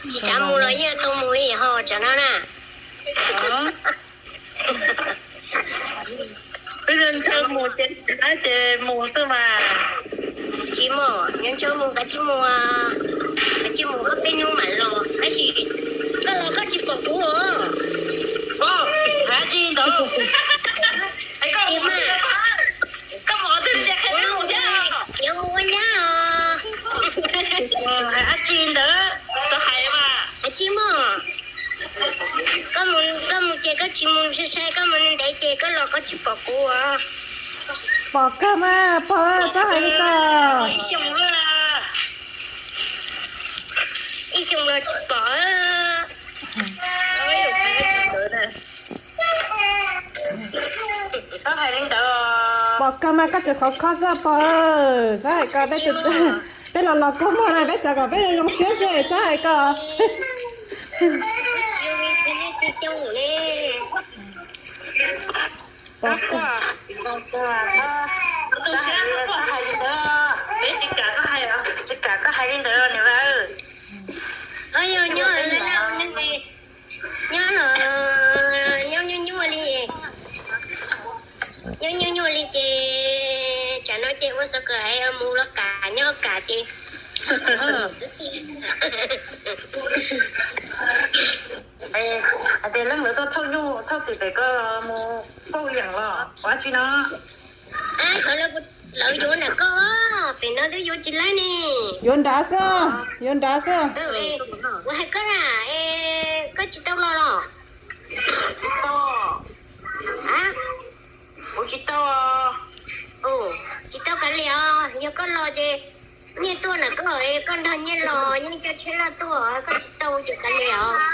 Tsis xav mus los yeej tau mus li ho tsam no na. Wb ntshaw mus ces, ces mus xwb mas. Tsis mus, nyob ntshaw mus kav tsij mus, kav tsij mus ob peb hnub mam los tab sis koj los koj tsis pom kuv os. Hais tsis ntawd. Koj mus twg ces qhia wb mus thiab. Nyob mus ua nyab os. Hais tsis ntawd, txhob hais mas. Hais tsis mus. Koj mus, koj mus ces koj tsis mus sai sai, koj mus ntev ces koj los koj tsis pom kuv os. Pom kawg mas, pog, txhob hais li ko. Ib xyoo los, ib xyoo los tsis pom. Pom kawg mas koj tseem khov kho xwb pog. Txhob hais ko, peb, peb los los kua muag na, peb xav kom peb zoo siab xwb, txhob hais ko. Peb tsis kam koj hais li ntawd, tsis kam koj hais li ntawd niam Vaj. Nyob los, nyob nyuaj nyuaj li, nyob nyuaj nyuaj li ces tsam no ces ua xov kawm hais mus los kam, nyob kam ces. Hais tias leej lawv tuaj thauj nyuj thauj twm pem ko mus pauj yeem los ua tsi no? Lawv yuav nram koj, pem no twb yuav tsis laib ne. Yuav nrad xwb, yuav nrad xwb. Kuv hais koj na, koj tsis tau los los? Kuv tsis tau. Tsis tau kav liam os, yog koj los ces nyiaj tuaj na koj, koj nrog nyiaj los, nyiaj coj tsheb loj tuaj, koj tsis tau ces kav liam os.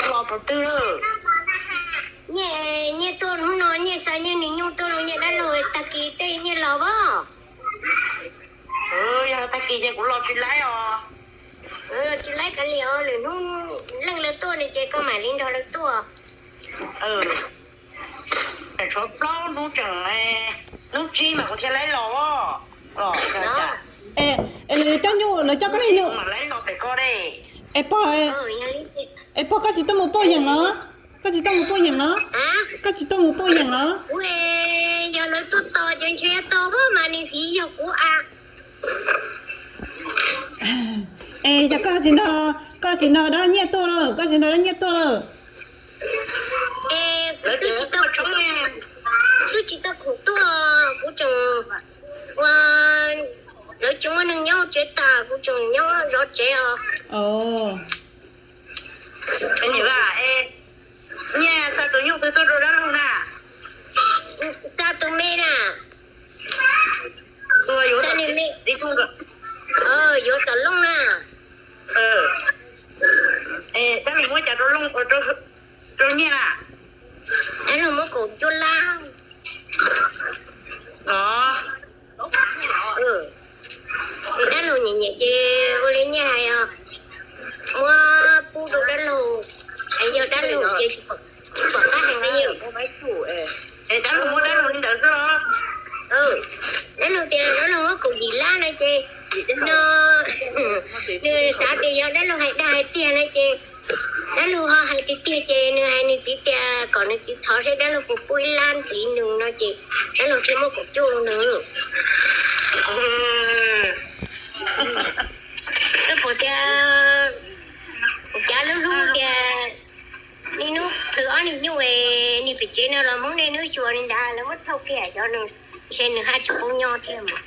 Los thaum twg? Nyiaj, nyiaj tuaj hnub no, nyiaj xa nyiaj nws nyuj tuaj, nyiaj dab laug, tag kis tej nyiaj los as. Yog tag kis ces kuv los tsis laib os. Los tsis laib kav liam os, lwm hnub leej lawv tuaj no ces koj mam li nrog lawv tuaj. Tshuav plaub hnub tseem, hnub tsib mas kuv thiaj laib los. Lawv coj nyuj, lawv coj koj niag nyuj. Es pog, es pog koj tsis tuaj mus pauj yeem los? Koj tsis tuaj mus pauj yeem los? Koj tsis tuaj mus pauj yeem los? Yog lawv tuaj tos ces ntshe tau mas nws fiv yog kuv a. Es yog koj tsis nrog, koj tsis nrog dab nyiaj tuaj lawm, koj tsis nrog dab nyiaj tuaj lawm. Es kuv twb tsis tau, twb tsis tau khoom tuaj, kuv tseem ua, lawv tsis muaj neeg nyob tsev tas, kuv tseem nyob zov tsev os. Nyiaj xa tus nyuj twg tuaj rau dab laug na? Xa tus me na. Xa nws me. Yuav tom looj na. Dab laug muab cas rau looj, rau nyiaj na? Dab laug muab kaum cuaj lab. Dab laug nyiam nyiam ces ua li nyiaj hais os, muab pub rau dab laug, es yog dab laug ces tsis pom qab hais li. Dab laug muab dab laug li ntawd xwb los? Dab laug tias dab laug muab kaum yim lab no ces, no, nws xav tias yog dab laug hais dag hais tiag no ces, dab laug ho hais tiag tiag ces nws hais nws txiv tias kom nws txiv thov seb dab laug puas pub ib lab ntxiv nws no ces, dab laug thiaj muab kaum cuaj rau nws. Koj puas tias, kuv cav lub hlub tias, niaj hnub plhws ob niag nyuj es niag pem tsev no los Hmoob niaj hnub xyuas li ntawd, lawv muab thauj kiag xyov nws, ntshe nws haj tsis paub nyob thiab mas.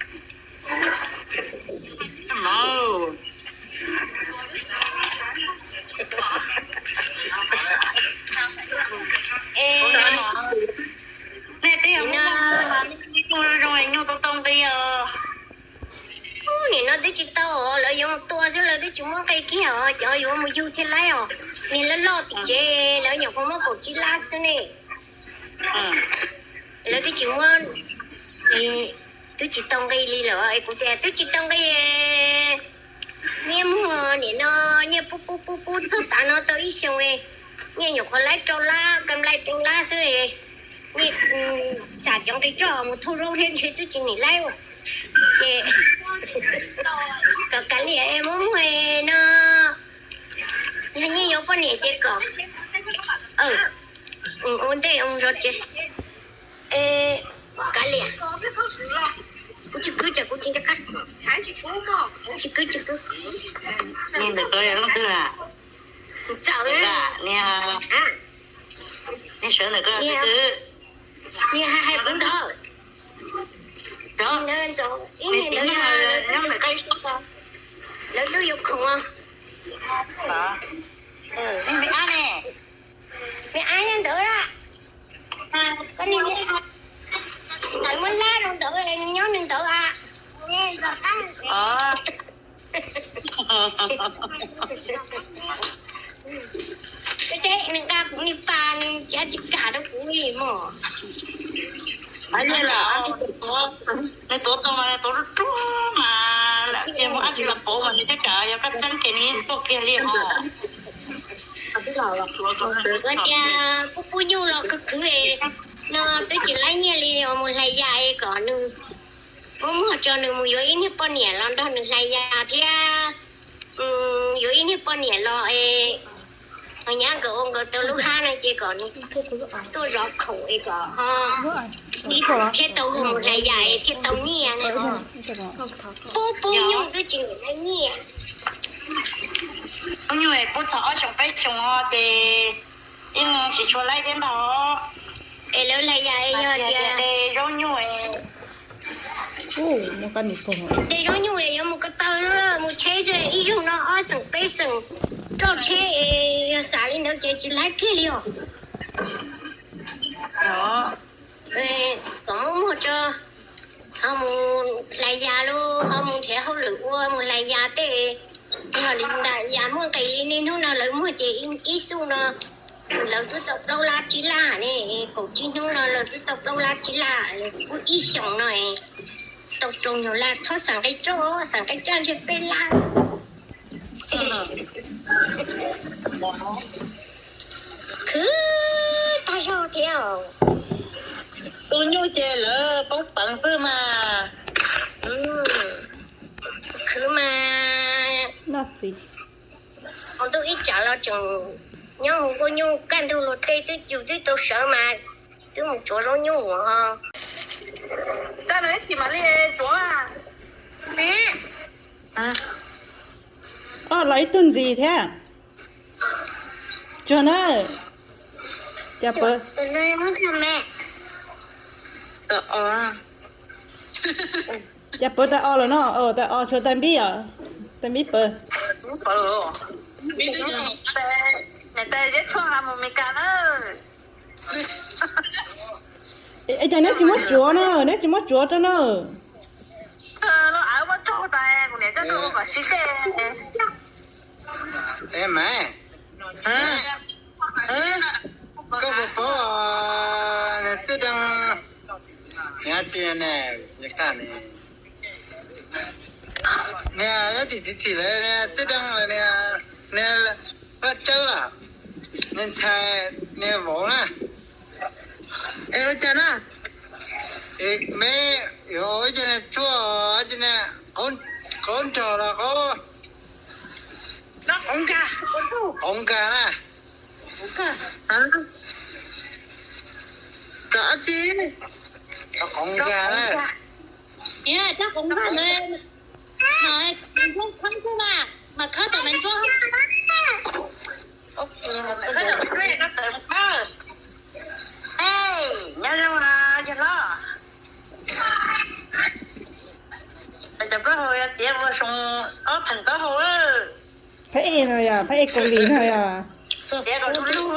Nej twb yog Hmoob Muaj Hmoo mas nej nyuj zoo zoo, nyuj tau tau nqi os. Nim no twb tsis tau, lawv yuav mus tua xwb, lawv twb tsis muab nqi kiag os, cov yuav mus yug thiaj laib os. Niag loj loj tim tsev lawv nyuam qhuav muab kaum tsib lab xwb ne. Lawv twb tsis muab, twb tsis tau nqi li lawm es kuv tias twb tsis tau nqi. Nyiaj muag nim no nyiaj pub pub pub pub txog tav no tau ib xyoos, nyiaj nyuam qhuav laib rau lab, kam laib rau lab xwb. Nej xam cov nqi roj mus thauj zaub thiab ntshe twb tsis nim laib. Ces kom kav liam es muab muag no, yog nyiaj yuav poj niam ces kom ua ntej mus zov tsev. Es kav liam, kuv tsis kwv tsam kuv tsis nco qab. Tsis kwv, tsis kwv. Txawm, niag sawv ntawm ko, niag hais kuv ntawd, ntawd ntxov ib ntawd, lawv twb yuav khoom. Me ab ne, me ab nyob ntawd a, koj niag, lawv muab lab rau ntawd, nws nyob nws ntawd a. Seb nws nqa kuv niag pas nws cav tsis kam rau kuv li mog. Nws tuav tau mas nws tuav ruaj ruaj mas lam cia muab ab tsi los pauv mas nws twb kam yog koj txeeb ces nws yeej tuaj kiag li os. Ua tias pub pub nyuj los khwv khwv no twb tsis laib nyiaj li os, mus hlais yas es kom nws muab muag tso nws mus yuav ib niag poj niam los nrog nws hlais yas thiab, yuav ib niag poj niam los es nyab nkawd ua nkawd tau lub hab no ces kom nws tuaj zov khoom es kom ho thiaj tau mus hlais yas es thiaj tau nyiaj na. Pub pub nyuj twb tsis laib nyiaj. Pub nyuj pub txog ob xyoos peb xyoos no ces yeej tsis tshua laib thiab ntag. Es lawv hlais yas yog tias de zaub nyuj, de zaub nyuj yuav mus ko taw na, mus tsheb ib zaug no ob xeem peb xeem roj tsheb es yog xam li ntawd ces tsis laib kiag li os. Kom muab muag tso, ho mus hlais yas los ho mus nrhiav hauj lwm ua, mus hlais yas tej. Yog li ntawd yas muaj nqis, niaj hnub no lawv muag ces ib xub no lawv twb tau plaub lab tsib lab ne, kaum tsib hnub no lawv twb tau plaub lab tsib lab, ib xyoos no tau rau nyuag lab, txhob xav nqi roj, xav nqi roj ntshe peb lab. Khwv tag zog thiab. Tu nyuj ces lawv poob peev xwb mas. Khwv mas, noj txiv, hauv ntuj ib tsam los tseem nyob hauv nkuaj nyuj, kaj ntug luag tej twb yus twb tau sawv mas twb mus tsuav zaub nyuj os. Kaj ntug ib chim mam li tsuav. Los ib tug ntxiv thiab. Tsuag na. Cas pawv, cas pawv tais os lawm no, tais os tshuav tais npib os, tais npib pawv. Cas neb tsis muab tsuav na, neb tsis muab tsuav rau na. Koj puas paub niag Txwj Deeg, niag txiv ne, niag Txwj Deeg lawv niag Vaj Tsawb los, niag ntxhais niag vauv na. Me yuav ua ib co niag tshuaj, qaub nrog los qaub, qaub nkag na. Qaub nkag na. Nyob zoo yawg hlob. Cov plaub hau tiav ua xyoo ob theem taub hau. Phab ej no yog phab ej Kaus Lim no yog. Tiav kom du lug.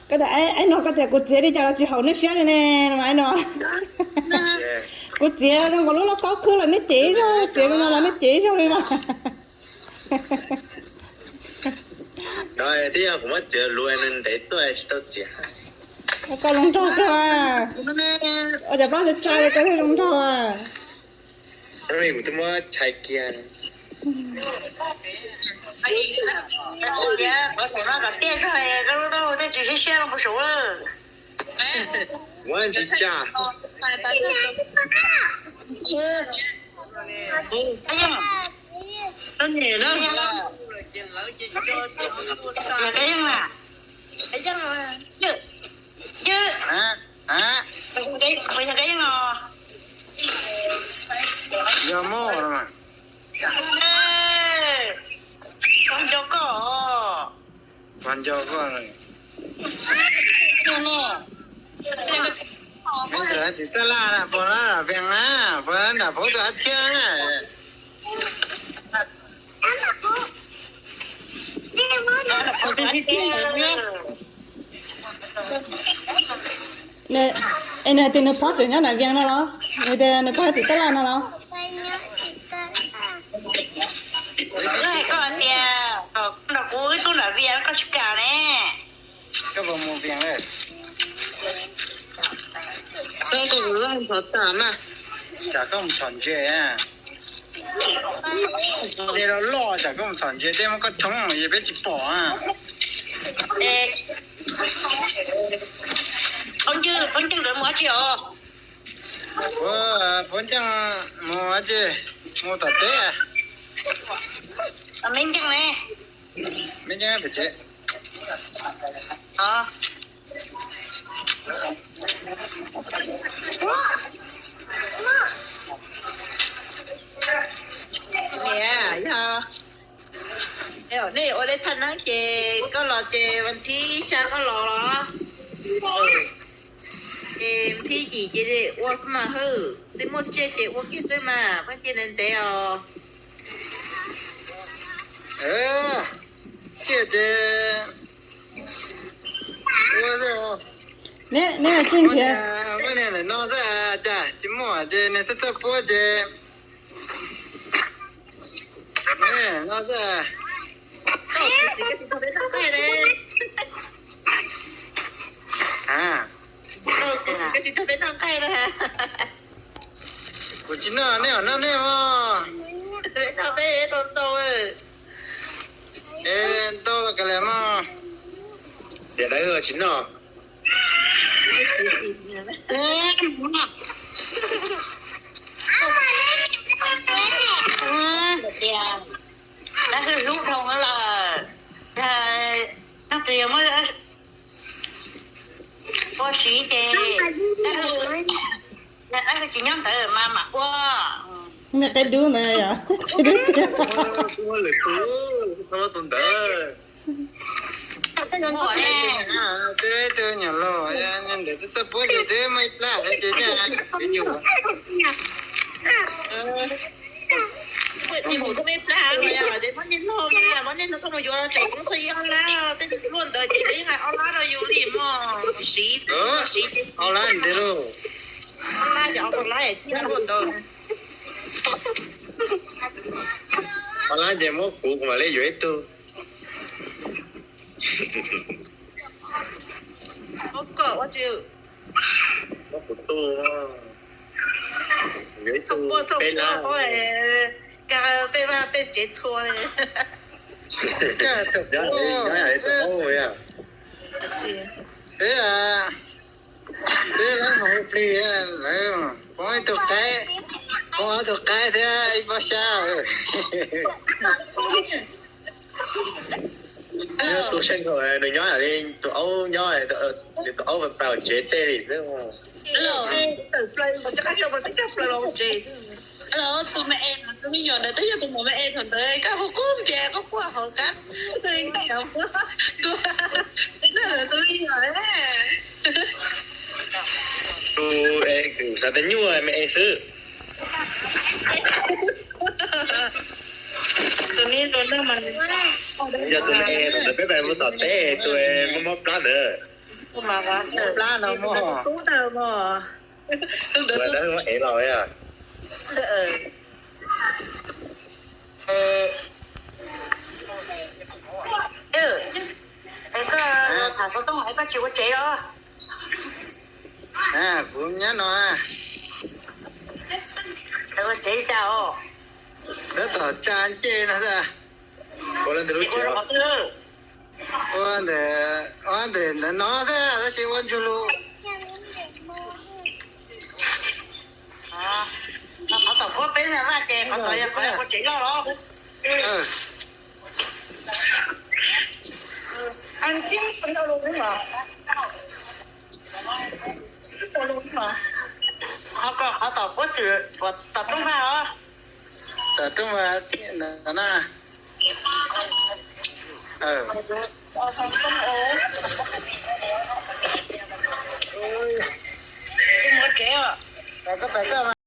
Koj tias, aib no koj tias kuv txiav li cas los tsis haum nej siab li ne, no mas aib no. Kuv txiav zoo nkaus lub lauj kaub khwb los neb cev zog, txiav zoo no los neb cev zog li mas. Twb yog kuv muab txiav luv nws ntev tuaj tsis tau txiav. Koj zoo nraug kawg, ua cas plaub tsa tsa li koj thiaj zoo nraug. Kuv twb muab chais kiag. Tias qhov saum no kom tiaj zog, koj lub taub hau thiaj tsis siab siab los mus saum. Ua tsis tsa. Koj niam na. Yog koj yeej na. Yog koj yeej os. Yog moj no mas. Pog nco koj. Pog nco koj. Nws txawm tsis taj laj na, pog lab vees na, pog lab nram pog tus ab thiab na. Es nws hais tias nws pog tseem nyob nram Vias no los? Nws tias nws pog hais tim taj laj no los? Koj hais koj tias kom nrog kuv wb tub nram Vias koj tsis kam ne. Koj puas mus Vias lawm? Koj mus thov tam mas. Tsam koj mus txhom ntses. Dej loj loj tsam koj mus txhom ntses, dej muab koj tshoob es peb tsis pom. Phob Nceej lawv mus dab tsi os? Phob Nceej mus dab tsi? Mus tom teb. Me Nceej ne? Me Nceej pem tsev. Niam, yog nej ua dej thaj neeb ces koj los ces vas thib xya koj los los? Ces thib yim ces ua xwb mas hwj, twb muaj tsiaj ces ua kiag xwb mas, pheej cia ntev ntev os. Tsiaj ces ua xwb. Neb, neb tsis nrhiav. Muaj niag ntawm no xwb, cas tsis muaj ces niag txawj txawj puab ces no xwb. Kuv tsis noj, nej mam noj nej mog. Es ntau los kav liam mog. Tiam lawv tsis noj. Lawv hlub dhau lawm. Nag twg yog muab ua siv ces lawv tsis nyob ntawd mas mam ua. Nws qe dub ntawd yom, qe dub tiag. Ua lwm tus, txhob ua tus ntawd. Twb ib tug nyuam laus, ntawd twb txawj puab ces twb muaj ib plab thiab ces nyaj twb yus. Niag maum tub me plag los yog tias muab niag hluas mas, muab niag hluas koj mus yuav los tseem koob txhua yig ob lab, tej tus hluas ntawd ces lawv yeej hais ob lab rau yus li mog. Siv, siv ob lab ntiag lauj. Ob lab ces ob lab thiab hluas ntawd. Ob lab ces muab kuv, kuv mam li yuav ib tug. Muab kom ua tsis, muab kuv tu, yuav ib tug peb lab. Nkag tej vaj tej tsev txhua li. Nyob li tus aub. Twb, twb lawv mus hu plig, lawv poob ib tug qaib, poob ob tug qaib thiab ib pob xyab. Nws tus seej nkaus nws nyob li tus aub nyob, nws tus aub tau tsev tej li xwb. Tus me es, tus me nyuam ntawd twb yog tus maum me es thaum ntawd, koj kuj kub npias koj quaj hauv qab, tus me nyuam, tus me nyuam. Tus es xav tias nyuaj me es xwb. Yog tus me es thaum ntawd peb pais mus tom teb, tus es muaj mob plab ntawd. Mob plab no mog. Tus ntawd muab ev los. Koj tham xov tooj es koj tsis ua tsev os? Kuv nyob no. Ua tsev cas os? Tab tom tsa ncej no xwb. Ua ntawm, ua ntawm no thiab tab sis ua ntsuag lug. Qhov tom puab peb na vaj ces qhov tom yog qhov ua tsev loj los. Ho koj qhov tom puab xwm tom rooj vag os. Tom rooj vag na. Mus tsev os.